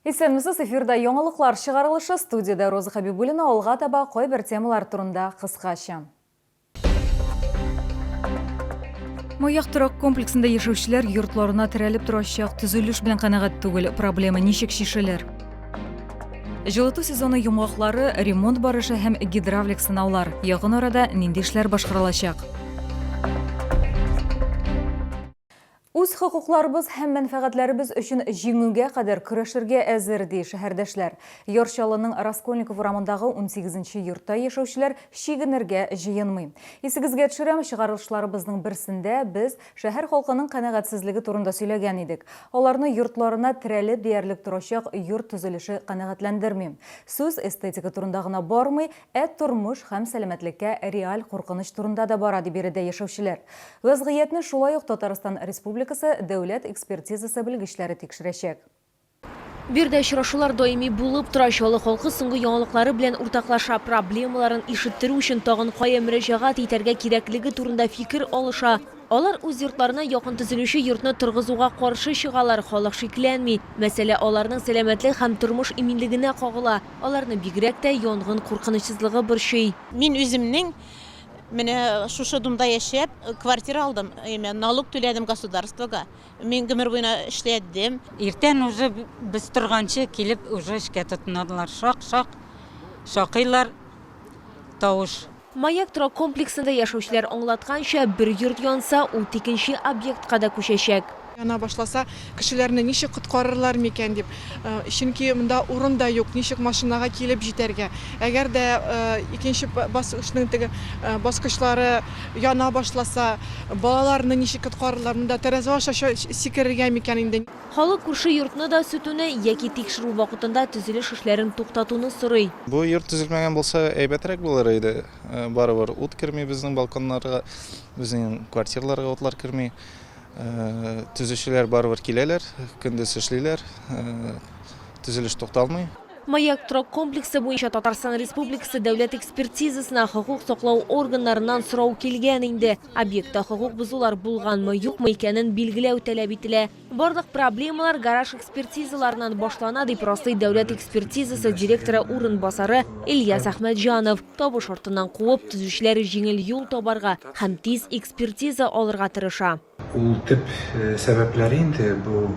Исәнмесез, эфирда яңалыклар чыгарылышы, студиядә Роза Хәбибуллина, алга таба кайбер темалар турында кыскача. Маяк торак комплексында яшәүчеләр йортларына терәлеп торачак төзелеш белән канәгать түгел, проблема ничек чишелер? Җылыту сезоны йомгаклары, ремонт барышы һәм гидравлик сынаулар. Якын арада нинди эшләр башкарылачак? Үз хокукларыбыз һәм мәнфәгатьләребез өчен җиңүгә кадәр көрәшергә әзер, ди шәһәрдәшләр. Яр Чаллының Раскольников урамындагы унсигезенче йортта яшәүчеләр чигенергә җыенмый. Исегезгә төшерәм, чыгарылышларыбызның берсендә без шәһәр халкының канәгатьсезлеге турында сөйләгән идек. Аларны йортларына терәлеп диярлек торачак йорт төзелеше канәгатьләндерми. Сүз эстетика турында гына бармый, Ә тормыш һәм сәламәтлеккә реаль куркыныч турында да бара, ди биредә яшәүчеләр. Вәзгыятьне шулай ук Татарстан Республикасы Дәүләт экспертизасы белгечләре тикшерәчәк. Биредә очрашулар даими булып тора. Чаллы халкы соңгы яңалыклары белән уртаклаша, проблемаларын ишеттерү өчен тагын кая мөрәҗәгать итәргә кирәклеге турында фикер алыша. Алар үз йортларына якын төзелүче йортны торгызуга каршы чыгалар. Халык шикләнми, мәсьәлә аларның сәламәтлек һәм тормыш иминлегенә кагыла. Аларны бигрәк тә янгын куркынычсызлыгы борчый. Мин үземнең менә шушы думда яшәп, квартира алдым, имя, налог түләдем государствога. Мин гомер буена эшләдем. Иртән уже без торганчы килеп уже эшкә тотыналар. Шак-шак шакыйлар, тавыш. Маяк торак комплексында яшәүчеләр аңлатканча, бер йорт янса, ут икенче объектка да күчәчәк. Яна башласа, кешеләрне ничек коткарырлар микән дип. Чөнки монда урын да юк, ничек машинага килеп җитәргә. Әгәр дә икенче баскычның теге баскычлары яна башласа, балаларны ничек коткарырлар, монда тәрәзә аша сикерергә микән инде. Халык күрше йортны да сүтүне яки тикшерү вакытында төзелеш эшләрен туктатуны сорый. Бу йорт төзелмәгән булса, әйбәтрәк булыр иде. Барыбер ут керми безнең балконнарга, безнең квартираларга утлар керми. Төзүчеләр барыбер киләләр, көндез эшлиләр, төзелеш тукталмый. Маяк торак комплексы буенча Татарстан Республикасы дәүләт экспертизасына хокук саклау органнарыннан сорау килгән инде. Объектта хокук бозулар булганмы-юкмы икәнен билгеләү таләп ителә. Барлык проблемалар гараж экспертизаларыннан башлана, дип раслый дәүләт экспертизасы директоры урынбасары Ильяс Әхмәтҗанов. Табыш артыннан куып, төзүчеләр җиңел юл табарга һәм тиз экспертиза алырга тырыша. Ул төп сәбәпләре инде бу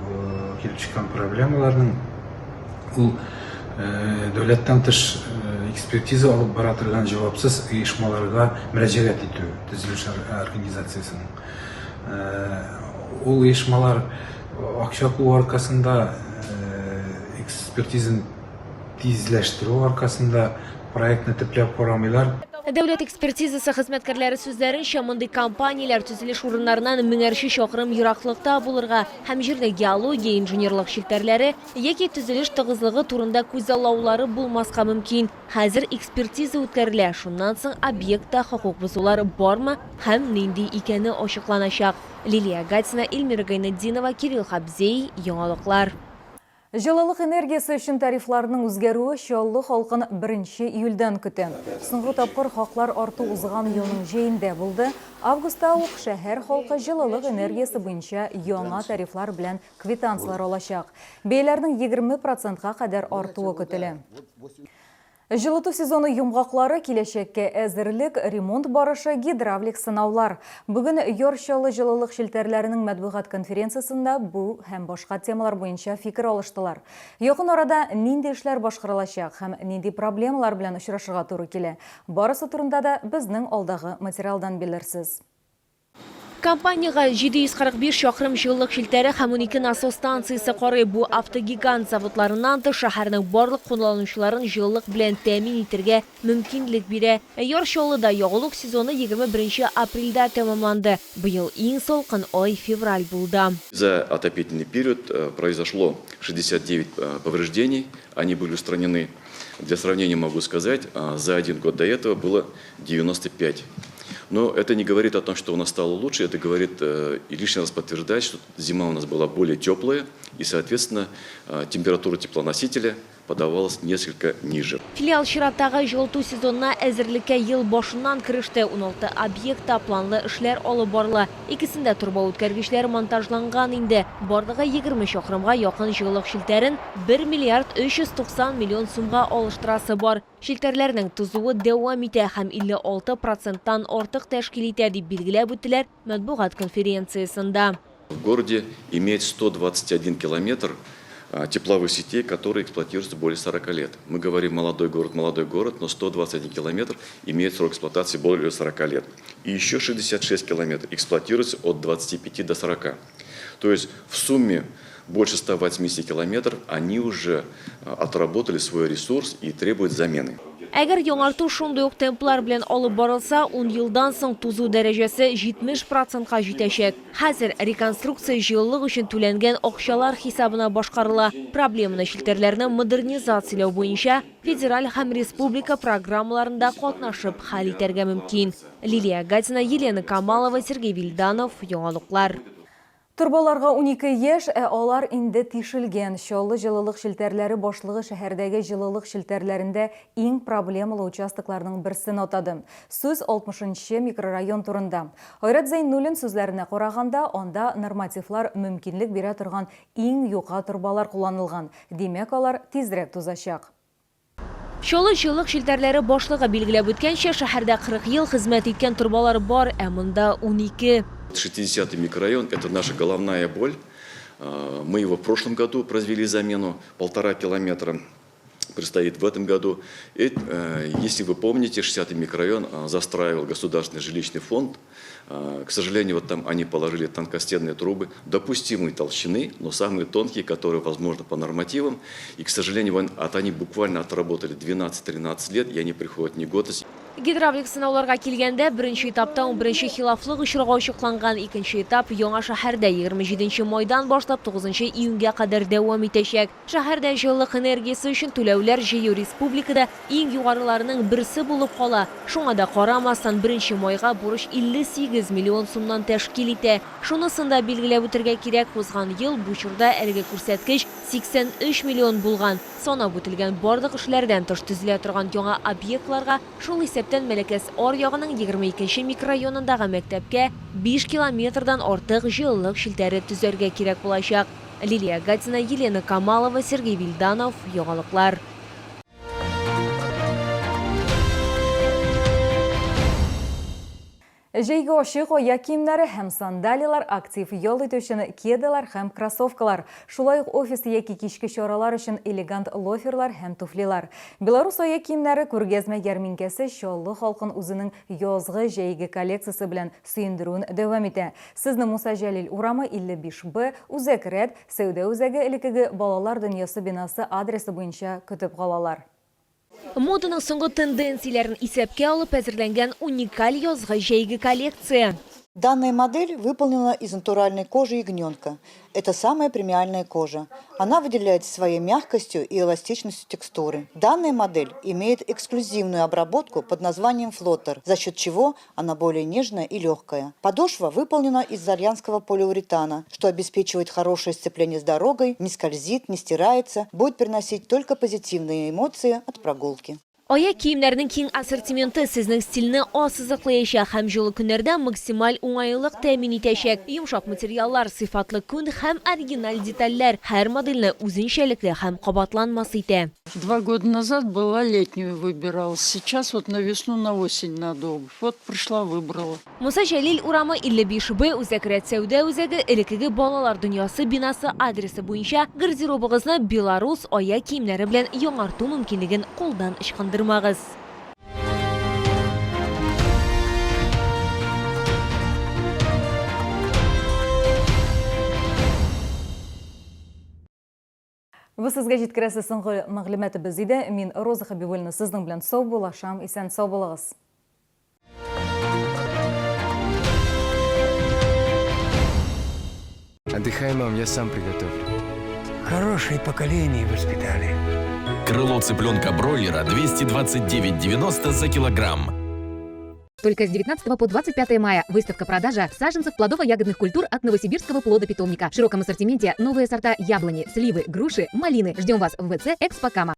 килеп чыккан проблемаларның, ул дәүләттән тыш экспертиза алып бара торган җавапсыз оешмаларга мөрәҗәгать итү төзелеш организациясенең. Ул оешмалар акча куу аркасында экспертизаны тизләштерү аркасында проектны төпләп карамыйлар. Дәүләт экспертизасы хезмәткәрләре сүзләренчә, мондый компанияләр төзелеш урыннарыннан меңәрче чакрым ераклыкта булырга һәм җирдә геология, инженерлык челтәрләре яки төзелеш тыгызлыгы турында күзаллаулары булмаска мөмкин. Хәзер экспертиза үткәрелә, шуннан соң объектта хокук бозулар бармы һәм нинди икәне ачыкланачак. Лилия Гатина, Эльмира Гайнетдинова, Кирилл Хабзей, Яңалыклар. Җылылык энергиясе өчен тарифларның үзгәрүе Чаллы халкын беренче июльдән көтә. Соңгы тапкыр хаклар арту узган елның җәендә булды. Августта ук шәһәр халкы җылылык энергиясе буенча яңа тарифлар белән квитанцияләр алачак. Бәяләрнең 20 процентка кадәр артуы көтелә. Җылыту сезоны йомгаклары, киләчәккә әзерлек, ремонт барышы, гидравлик сынаулар. Бүген Яр Чаллы җылылык челтәрләренең матбугат конференциясендә бу һәм башка темалар буенча фикер алыштылар. Якын арада нинди эшләр башкарылачак һәм нинди проблемалар белән очрашырга туры килә, барысы турында да безнең алдагы материалдан белерсез. Компаниягә 745 чакрым җылылык челтәре һәм 12 насос станциясе карый. Бу автогигант заводларыннан тыш шәһәрнең барлык кулланучыларын җылылык белән тәэмин итергә мөмкинлек бирә. Ә Яр Чаллыда ягулык сезоны 21 нче апрельдә тәмамланды. Быел иң салкын ай февраль булды. За отопительный период произошло 69 повреждений, они были устранены. Для сравнения могу сказать, за один год до этого было 95. Но это не говорит о том, что у нас стало лучше, это говорит и лишний раз подтверждает, что зима у нас была более теплая, и, соответственно, температура теплоносителя подавалась несколько ниже. Филиал чираттагы җылыту сезонына әзерлеккә ел башыннан кереште. 16 объектта планлы эшләр алып барыла. Икесендә торба үткәргечләр монтажланган инде. Барлыгы 20 чакрымга якын җылылык челтәрен 1 миллиард 390 миллион сумга алыштырасы бар. Челтәрләрнең тузуы дәвам итә һәм 56 проценттан артык тәшкил итә, дип билгеләп үттеләр матбугат конференциясендә. В городе имеет 121 километр тепловых сетей, которые эксплуатируются более 40 лет. Мы говорим молодой город, молодой город, но 121 километр имеет срок эксплуатации более 40 лет. И еще 66 километров эксплуатируются от 25 до 40. То есть в сумме больше 180 километров они уже отработали свой ресурс и требуют замены. Әгәр яңарту шундый ук темплар белән алып барылса, 10 елдан соң тузу дәрәҗәсе 70 процентка җитәчәк. Хәзер реконструкция җылылык өчен түләнгән акчалар хисабына башкарыла. Проблеманы челтәрләрне модернизацияләү буенча федераль һәм республика программаларында катнашып хәл итәргә мөмкин. Лилия Гатина, Елена Камалова, Сергей Вильданов, Яңалыклар. Торбаларга 12 яшь, ә алар инде тишелгән. Чаллы җылылык челтәрләре башлыгы шәһәрдәге җылылык челтәрләрендә иң проблемалы участокларның берсен атады. Сүз 60 нчы микрорайон турында. Айрат Зәйнуллин сүзләренә караганда, анда нормативлар мөмкинлек бирә торган иң юка торбалар кулланылган. Димәк, алар тизрәк тузачак. Чаллы җылылык челтәрләре башлыгы билгеләп үткәнчә, шәһәрдә 40 ел хезмәт иткән торбалар бар, ә монда 12. 60 микрорайон – это наша головная боль. Мы его в прошлом году произвели замену, полтора километра предстоит в этом году. И, если вы помните, 60-й микрорайон застраивал Государственный жилищный фонд. К сожалению, вот там они положили тонкостенные трубы допустимой толщины, но самые тонкие, которые возможно по нормативам. И, к сожалению, они буквально отработали 12-13 лет, и они приходят в негодность. Гидравлик сынауларга килгәндә, беренче этапта 11 хилафлык очрагы ачыкланган, икенче этап яңа шәһәрдә 27 майдан башлап 9 июньгә кадәр дәвам итәчәк. Шәһәрдә җылылык энергиясе өчен түләүләр җыю республикада иң югарыларының берсе булып кала. Шуңа да карамастан, 1 майга бурыч 58 миллион сумнан тәшкил итә. Шунысын да билгеләп үтергә кирәк, узган ел бу чорда әлеге күрсәткеч 83 миллион булган. Санап үтелгән барлык эшләрдән тыш төзелә торган яңа объектларга, шул исәптән Мәләкәс аръягының 22 микрорайонындагы мәктәпкә 5 километрдан артык җылылык челтәре төзәргә кирәк булачак. Лилия Гатина, Елена Камалова, Сергей Вильданов, Яңалыклар. Җәйге ачык аяк киемнәре һәм сандалияләр, актив ял итү өчен кедалар һәм кроссовкалар, шулай ук офис яки кичке чаралар өчен элегант лоферлар һәм туфлилар. Беларус аяк киемнәре күргәзмә ярминкәсе Чаллы халкын үзенең язгы-җәйге коллекциясе белән сөендерүен дәвам итә. Сезне Муса Җәлил урамы 55 Б, Үзәк рәт, сәүдә үзәге элеккеге Балалар дөньясы бинасы адресы буенча көтеп калалар. Моданың соңгы тенденцияләрен исәпкә алып әзерләнгән уникаль язгы җәйге коллекция. Данная модель выполнена из натуральной кожи ягненка. Это самая премиальная кожа. Она выделяется своей мягкостью и эластичностью текстуры. Данная модель имеет эксклюзивную обработку под названием флоттер, за счет чего она более нежная и легкая. Подошва выполнена из итальянского полиуретана, что обеспечивает хорошее сцепление с дорогой, не скользит, не стирается, будет приносить только позитивные эмоции от прогулки. Аяк киемнәренең киң ассортименты сезнең стильне ассызыклаячак һәм җылы көннәрдә максималь уңайлылык тәэмин итәчәк. Йомшак материаллар, сыйфатлы күн һәм оригиналь детальләр һәр модельне үзенчәлекле һәм кабатланмас итә. 2 года назад была летнюю выбирала, сейчас вот на весну, на осень надо обувь. Вот пришла, выбрала. Муса Җәлил урамы 55 Б Үзәк рәт сәүдә үзәге элеккеге Балалар дөньясы бинасы адресы буенча гардеробыгызны белорус аяк киемнәре белән яңарту мөмкинлеген кулдан ычкындырмагыз. Бу сезгә җиткерәсе соңгы мәгълүматыбыз иде. Мин Роза Хабибуллина сезнең белән саубуллашам. Исән сау булыгыз. Отдыхай, мам, я сам приготовлю. Хорошее поколение воспитали. Крыло цыпленка бройлера 229,90 за килограмм. Только с 19 по 25 мая выставка-продажа саженцев плодово-ягодных культур от Новосибирского плодопитомника. В широком ассортименте новые сорта яблони, сливы, груши, малины. Ждем вас в ВЦ «Экспо Кама».